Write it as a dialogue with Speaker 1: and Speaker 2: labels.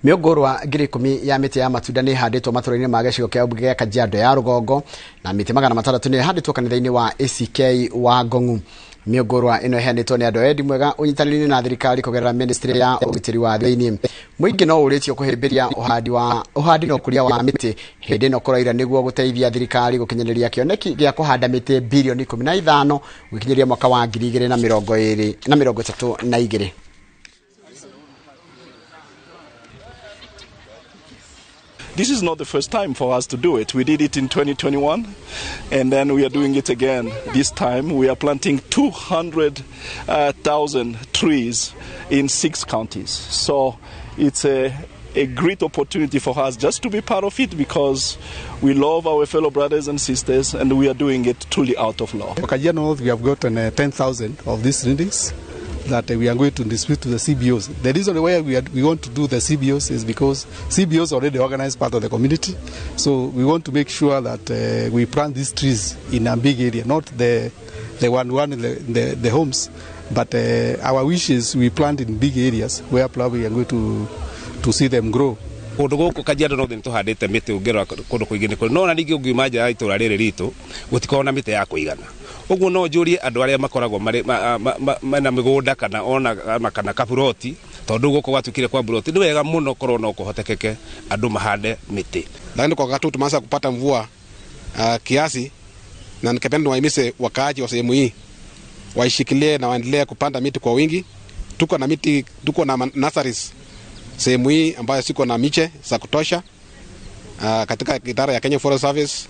Speaker 1: Mĩũngũrwa 10,000 ya mĩtĩ ya matunda nĩ ĩhandĩtwo matũra-inĩ ma gĩcigo kĩa ũmbunge gĩa Kajiado ya rũgongo na mĩtĩ 600 nĩ ĩhandĩtwo kanitha-inĩ wa ACK wa Ngong'u. Mĩũngũrwa ĩno ĩheanĩtwo nĩ andũ a wendi mwega ũnyitanĩri-inĩ na thirikari kũgerera ministry ya ũgitĩri wa thĩinĩ. Mũingĩ no ũrĩtio kũhĩmbĩria ũhandi na ũkũria wa mĩtĩ hĩndĩ ĩno kũraira nĩguo gũteithia thirikari gũkinyanĩria kĩoneki gĩa kũhanda mĩtĩ bilioni 15 gũkinyĩria mwaka wa 2022 na 32.
Speaker 2: This is not the first time for us to do it. We did it in 2021, and then we are doing it again. This time we are planting 200,000 trees in 6 counties. So it's a great opportunity for us just to be part of it because we love our fellow brothers and sisters, and we are doing it truly out of love.
Speaker 3: For Kajiado North, we have gotten 10,000 of these seedlings that we are going to distribute to the CBOs. The reason why we want to do the CBOs is because CBOs already organize part of the community. So we want to make sure that we plant these trees in a big area, not the one in the homes, but our wish is we plant in big areas where probably we are going to see them grow.
Speaker 4: Kũndũ gũkũ Kajiado North nĩ tũhandĩte mĩtĩ ũngĩrora kũndũ kũingĩ nĩ kũrĩ no ona ningĩ ũngiuma nja ya itũra rĩrĩ ritũ gũtikoragwo na mĩtĩ ya kũigana. Ũguo no njũrie andũ arĩa makoragwo marĩ mena mĩgũnda kana ona kana kaburoti tondũ gũkũ gwatuĩkire kwa buroti nĩ wega mũno korwo no kũhotekeke andũ mahande mĩtĩ.
Speaker 5: Lakini kwa wakati huu tumeanza kupata mvua kiasi, na ningependa niwahimize wakaaji wa sehemu hii waishikilie na waendelee kupanda miti kwa wingi. Tuko na miti, tuko na nurseries sehemu hii ambayo siko na miche za kutosha katika idara ya Kenya Forest Service.